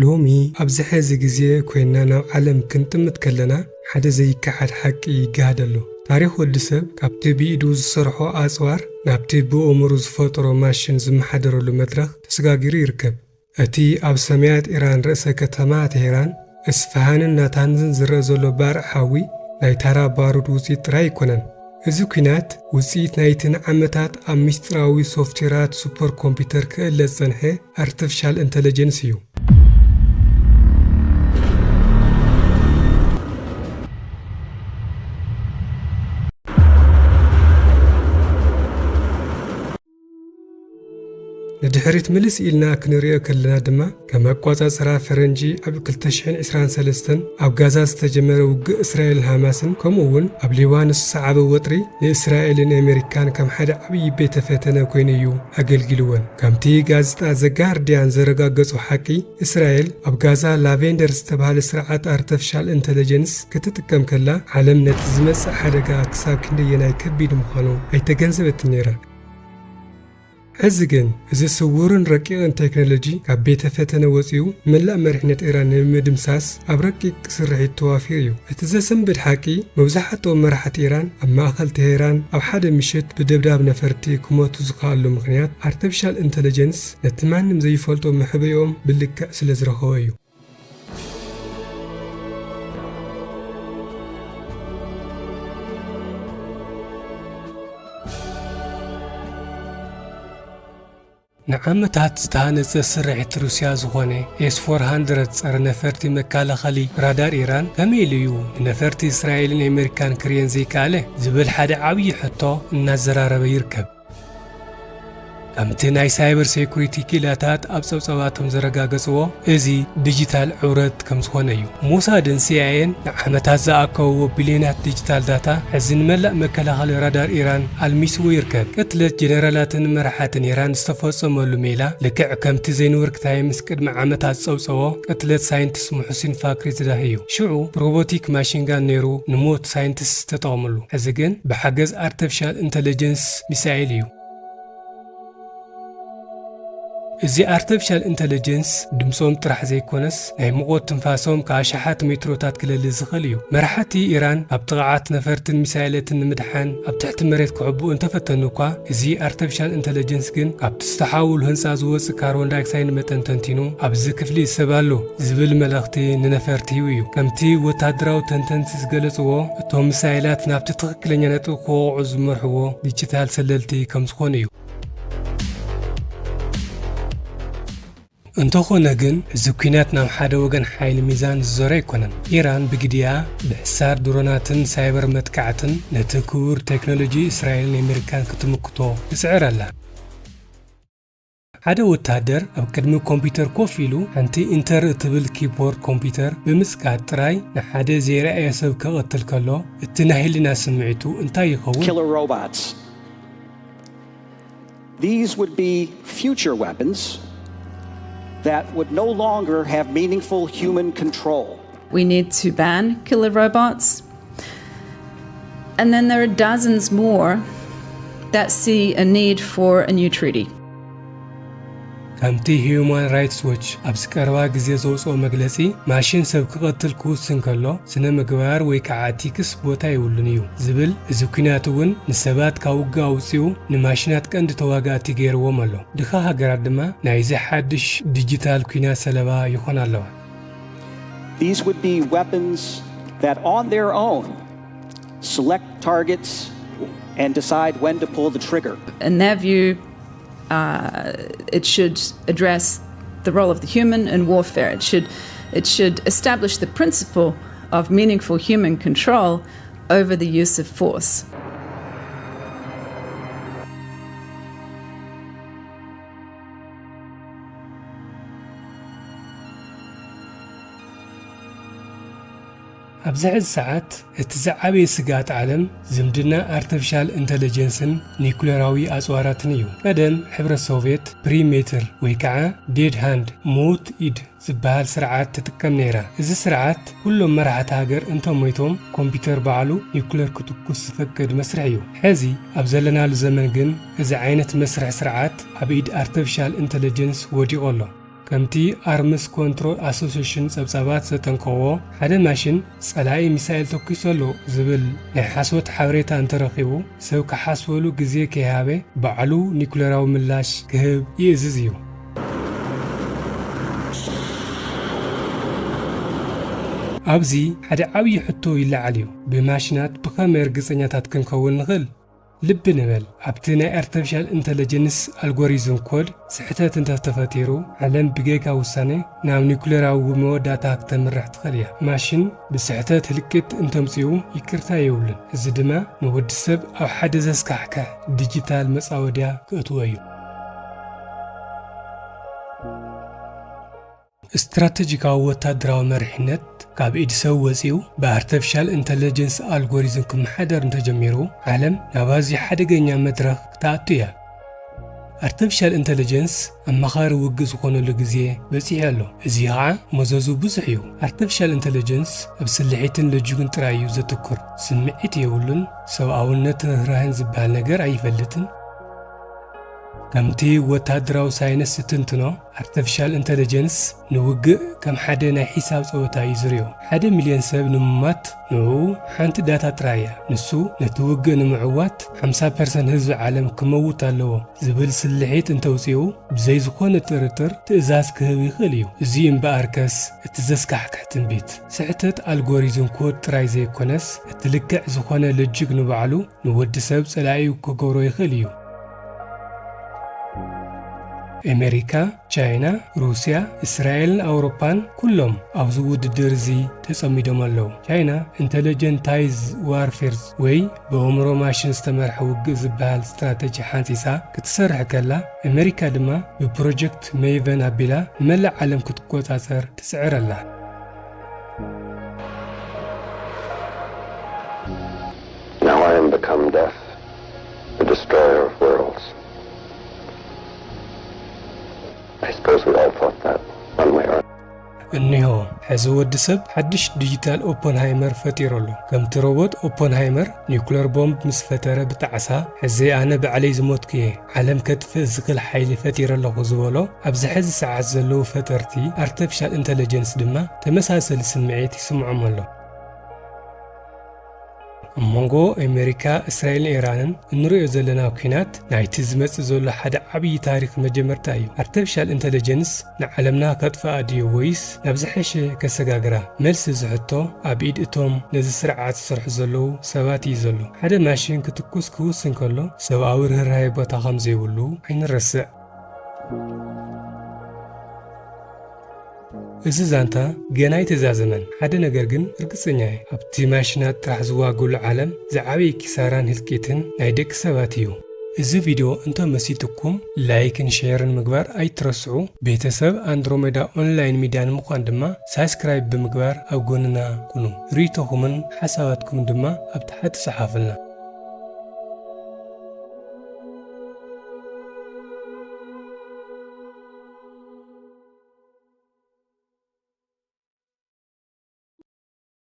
ሎሚ ኣብዚ ሕዚ ግዜ ኮይንና ናብ ዓለም ክንጥምት ከለና፣ ሓደ ዘይከሓድ ሓቂ ይገሃድ ኣሎ። ታሪኽ ወዲ ሰብ ካብቲ ብኢዱ ዝሰርሖ ኣጽዋር ናብቲ ብእምሩ ዝፈጠሮ ማሽን ዝመሓደረሉ መድረኽ ተሰጋጊሩ ይርከብ። እቲ ኣብ ሰማያት ኢራን ርእሰ ከተማ ቴሄራን፣ እስፋሃንን ናታንዝን ዝረአ ዘሎ ባርዕ ሓዊ፣ ናይ ታራ ባሩድ ውጽኢት ጥራይ ኣይኮነን። እዚ ኲናት ውጽኢት ናይቲ ንዓመታት ኣብ ምስጢራዊ ሶፍትዌራት ሱፐር ኮምፒውተር ክእለ ዝጸንሐ ኣርቲፊሻል ኢንተለጀንስ እዩ። ንድሕሪት ምልስ ኢልና ክንሪኦ ከለና ድማ፣ ከም ኣቋጻጽራ ፈረንጂ ኣብ ክልተ ሽሕን ዕስራን ሰለስተን ኣብ ጋዛ ዝተጀመረ ውግእ እስራኤልን ሃማስን፣ ከምኡ እውን ኣብ ሊባኖስ ዝሰዓበ ወጥሪ ንእስራኤልን ኣሜሪካን ከም ሓደ ዓብዪ ቤተ ፈተነ ኮይኑ እዩ ኣገልጊልወን። ከምቲ ጋዜጣ ዘ ጋርዲያን ዘረጋገጾ ሓቂ፣ እስራኤል ኣብ ጋዛ ላቬንደር ዝተባህለ ስርዓት ኣርተፊሻል ኢንተለጀንስ ክትጥቀም ከላ፣ ዓለም ነቲ ዝመጽእ ሓደጋ ክሳብ ክንደየናይ ከቢድ ምዃኑ ኣይተገንዘበትን ነይራ። ሕዚ ግን፣ እዚ ስዉርን ረቂቕን ቴክኖሎጂ ካብ ቤተ ፈተነ ወጺኡ፣ መላእ መሪሕነት ኢራን ንምድምሳስ ኣብ ረቂቕ ስርሒት ተዋፊሩ እዩ። እቲ ዘሰንብድ ሓቂ፣ መብዛሕትኦም መራሕቲ ኢራን ኣብ ማእከል ቴሄራን ኣብ ሓደ ምሽት ብደብዳብ ነፈርቲ ክሞቱ ዝኸኣሉ ምኽንያት፣ ኣርቲፊሻል ኢንተለጀንስ ነቲ ማንም ዘይፈልጦ መሕበይኦም ብልክዕ ስለ ዝረኸቦ እዩ። ንዓመታት ዝተሃነጸ ስርሒት ሩስያ ዝኾነ ኤስ ፎር ሃንድረድ ጸረ ነፈርቲ መከላኸሊ ራዳር ኢራን፣ ከመይ ኢሉ እዩ ንነፈርቲ እስራኤልን ኣሜሪካን ክርእየን ዘይከኣለ ዝብል ሓደ ዓብዪ ሕቶ እናዘራረበ ይርከብ። ከምቲ ናይ ሳይበር ሴኩሪቲ ክኢላታት ኣብ ጸብጻባቶም ዘረጋገጽዎ፣ እዚ ዲጂታል ዕውረት ከም ዝኾነ እዩ። ሞሳድን ሲኣይኤን ንዓመታት ዝኣከብዎ ቢልዮናት ዲጂታል ዳታ፣ ሕዚ ንመላእ መከላኸሊ ራዳር ኢራን ኣልሚስዎ ይርከብ። ቅትለት ጀነራላትን መራሕትን ኢራን ዝተፈጸመሉ ሜላ፣ ልክዕ ከምቲ ዘ ኒውዮርክ ታይምስ ቅድሚ ዓመታት ዝጸብጸቦ፣ ቅትለት ሳይንቲስት ሙሕሲን ፋክሪዛደ እዩ። ሽዑ ብሮቦቲክ ማሽንጋን ነይሩ ንሞት ሳይንቲስት ዝተጠቐመሉ። ሕዚ ግን ብሓገዝ ኣርቲፊሻል ኢንተለጀንስ ሚሳኤል እዩ። እዚ ኣርቲፊሻል ኢንተለጀንስ ድምጾም ጥራሕ ዘይኮነስ፣ ናይ ሙቐት ትንፋሶም ከኣሽሓት ሜትሮታት ክለሊ ዝኽእል እዩ። መራሕቲ ኢራን ካብ ጥቕዓት ነፈርትን ሚሳይለትን ንምድሓን ኣብ ትሕቲ መሬት ክዕብኡ እንተፈተኑ እኳ፣ እዚ ኣርቲፊሻል ኢንተለጀንስ ግን ካብቲ ዝተሓውሉ ህንጻ ዝወጽእ ካርቦን ዳይኦክሳይድ መጠን ተንቲኑ፣ ኣብዚ ክፍሊ ሰብ ኣሎ ዝብል መልእኽቲ ንነፈርቲ ሂቡ እዩ። ከምቲ ወታደራዊ ተንተንቲ ዝገለጽዎ፣ እቶም ሚሳይላት ናብቲ ትኽክለኛ ነጥቢ ክወቕዑ ዝመርሕዎ ዲጂታል ሰለልቲ ከም ዝኾኑ እዩ። እንተኾነ ግን፣ እዚ ኲናት ናብ ሓደ ወገን ሓይሊ ሚዛን ዝዞረ ኣይኮነን። ኢራን ብግዲኣ፣ ብሕሳር ድሮናትን ሳይበር መጥቃዕትን ነቲ ክቡር ቴክኖሎጂ እስራኤልን ኣሜሪካን ክትምክቶ ትጽዕር ኣላ። ሓደ ወታደር ኣብ ቅድሚ ኮምፒውተር ኮፍ ኢሉ፣ ሓንቲ ኢንተር እትብል ኪቦርድ ኮምፒውተር ብምጽቃጥ ጥራይ፣ ንሓደ ዘይረኣየ ሰብ ክቐትል ከሎ፣ እቲ ናይ ህሊና ስምዒቱ እንታይ ይኸውን? Killer robots. These would be future weapons that would no longer have meaningful human control. We need to ban killer robots. And then there are dozens more that see a need for a new treaty. ከምቲ ሂዩማን ራይትስ ዎች ኣብዚ ቀረባ ግዜ ዘውፅኦ መግለፂ፣ ማሽን ሰብ ክቐትል ክውስን ከሎ፣ ስነ ምግባር ወይ ከዓ ኤቲክስ ቦታ የብሉን እዩ ዝብል እዚ ኲናት እውን፣ ንሰባት ካብ ውግእ ኣውፂኡ ንማሽናት ቀንዲ ተዋጋእቲ ገይርዎም ኣሎ። ድኻ ሃገራት ድማ ናይዚ ሓድሽ ዲጂታል ኲናት ሰለባ ይኾና ኣለዋ። These would be weapons that on their own select targets and decide when to pull the trigger. In their view, uh, it should address the role of the human in warfare. It should, it should establish the principle of meaningful human control over the use of force. ኣብዚ ሕዚ ሰዓት እቲ ዝዓበየ ስግኣት ዓለም ዝምድና ኣርተፊሻል ኢንተለጀንስን ኒኩሌራዊ ኣጽዋራትን እዩ። ቀደም ሕብረት ሶቭየት ፕሪሜትር ወይ ከዓ ዴድ ሃንድ፣ ምዉት ኢድ፣ ዝበሃል ስርዓት ትጥቀም ነይራ። እዚ ስርዓት ኩሎም መራሕቲ ሃገር እንተሞይቶም ኮምፒውተር ባዕሉ ኒኩሌር ክትኩስ ዝፈቅድ መስርሕ እዩ። ሕዚ ኣብ ዘለናሉ ዘመን ግን እዚ ዓይነት መስርሕ ስርዓት ኣብ ኢድ ኣርተፊሻል ኢንተለጀንስ ወዲቑ ኣሎ። ከምቲ ኣርምስ ኮንትሮል ኣሶሲሽን ጸብጻባት ዘጠንቀቕዎ፣ ሓደ ማሽን ጸላኢ ሚሳኤል ተኲሱ ኣሎ ዝብል ናይ ሓሶት ሓበሬታ እንተረኺቡ፣ ሰብ ክሓስበሉ ግዜ ከይሃበ ባዕሉ ኒኩለራዊ ምላሽ ክህብ ይእዝዝ እዩ። ኣብዚ ሓደ ዓብዪ ሕቶ ይለዓል እዩ። ብማሽናት ብኸመይ ርግጸኛታት ክንከውን ንኽእል? ልቢ ንበል፣ ኣብቲ ናይ ኣርተፊሻል ኢንተለጀንስ ኣልጎሪዝም ኮድ ስሕተት እንተተፈጢሩ፣ ዓለም ብጌጋ ውሳነ ናብ ኒኩሌራዊ መወዳእታ ክተምርሕ ትኽእል እያ። ማሽን ብስሕተት ህልቂት እንተምጽኡ ይቅርታ የብሉን። እዚ ድማ ንወዲ ሰብ ኣብ ሓደ ዘስካሕክሕ ዲጂታል መጻወድያ ክእትዎ እዩ። ስትራተጂካዊ ወታደራዊ መሪሕነት ካብ ኢድ ሰብ ወጺኡ ብኣርተፊሻል ኢንተለጀንስ ኣልጎሪዝም ክመሓደር እንተጀሚሩ፣ ዓለም ናብ ኣዝዩ ሓደገኛ መድረኽ ክትኣቱ እያ። ኣርተፊሻል ኢንተለጀንስ ኣማኻሪ ውግእ ዝኾነሉ ግዜ በጺሑ ኣሎ። እዚ ኸኣ መዘዙ ብዙሕ እዩ። ኣርተፊሻል ኢንተለጀንስ ኣብ ስልሒትን ሎጂክን ጥራይ እዩ ዘትኩር። ስምዒት የብሉን፣ ሰብኣውነትን ርህራሄን ዝበሃል ነገር ኣይፈልጥን። ከምቲ ወታደራዊ ሳይንስ ዝትንትኖ፣ ኣርተፊሻል ኢንተለጀንስ ንውግእ ከም ሓደ ናይ ሒሳብ ጸወታ እዩ ዝርእዮ። ሓደ ሚልዮን ሰብ ንምማት ንዕኡ ሓንቲ ዳታ ጥራይ እያ። ንሱ ነቲ ውግእ ንምዕዋት ሓምሳ ፐርሰንት ህዝቢ ዓለም ክመውት ኣለዎ ዝብል ስልሒት እንተውጺኡ፣ ብዘይ ዝኾነ ጥርጥር ትእዛዝ ክህብ ይኽእል እዩ። እዚ እምበኣርከስ እቲ ዘስካሕክሕ ትንቢት፣ ስሕተት ኣልጎሪዝም ኮድ ጥራይ ዘይኮነስ፣ እቲ ልክዕ ዝኾነ ሎጂክ ንባዕሉ ንወዲ ሰብ ጸላኢኡ ክገብሮ ይኽእል እዩ። ኣሜሪካ፣ ቻይና፣ ሩስያ፣ እስራኤልን ኣውሮፓን ኩሎም ኣብዚ ውድድር እዚ ተጸሚዶም ኣለዉ። ቻይና ኢንተለጀንታይዝ ዋርፌርስ ወይ ብኣእምሮ ማሽን ዝተመርሐ ውግእ ዝበሃል ስትራተጂ ሓንጺጻ ክትሰርሕ ከላ፣ ኣሜሪካ ድማ ብፕሮጀክት ሜይቨን ኣቢላ ንመላእ ዓለም ክትቆጻጸር ትጽዕር ኣላ። Now I am become death, the destroyer of worlds. I suppose we all thought that, one way or another. እኒሆ፣ ሕዚ ወዲ ሰብ ሓድሽ ዲጂታል ኦፐንሃይመር ፈጢሩ ኣሎ። ከምቲ ሮቦት ኦፐንሃይመር ኒኩለር ቦምብ ምስ ፈጠረ ብጣዕሳ፣ ሕዚ ኣነ ባዕለይ ዝሞትኩ እየ፣ ዓለም ከጥፍእ ዝኽእል ሓይሊ ፈጢረ ኣለኹ ዝበሎ፣ ኣብዚ ሕዚ ሰዓት ዘለዉ ፈጠርቲ ኣርተፊሻል ኢንተለጀንስ ድማ ተመሳሰሊ ስምዒት ይስምዖም ኣሎ። ኣብ መንጎ ኣሜሪካ፣ እስራኤልን ኢራንን እንርእዮ ዘለና ኲናት ናይቲ ዝመጽእ ዘሎ ሓደ ዓብዪ ታሪኽ መጀመርታ እዩ። ኣርተፊሻል ኢንተለጀንስ ንዓለምና ከጥፍኣ ድዩ ወይስ ናብ ዝሐሸ ከሰጋግራ? መልሲ እዚ ሕቶ ኣብ ኢድ እቶም ነዚ ስርዓት ዝሰርሑ ዘለዉ ሰባት እዩ ዘሎ። ሓደ ማሽን ክትኩስ ክውስን ከሎ ሰብኣዊ ርህራሄ ቦታ ከም ዘይብሉ ኣይንረስዕ። እዚ ዛንታ ገና ኣይተዛዘመን። ሓደ ነገር ግን ርግጸኛ እየ፣ ኣብቲ ማሽናት ጥራሕ ዝዋግሉ ዓለም ዝዓበየ ኪሳራን ህልቂትን ናይ ደቂ ሰባት እዩ። እዚ ቪድዮ እንተመሲጥኩም ላይክን ሼርን ምግባር ኣይትረስዑ። ቤተሰብ ኣንድሮሜዳ ኦንላይን ሚድያ ንምዃን ድማ ሳብስክራይብ ብምግባር ኣብ ጎንና ኩኑ። ርኢቶኹምን ሓሳባትኩምን ድማ ኣብ ታሕቲ ጸሓፉልና።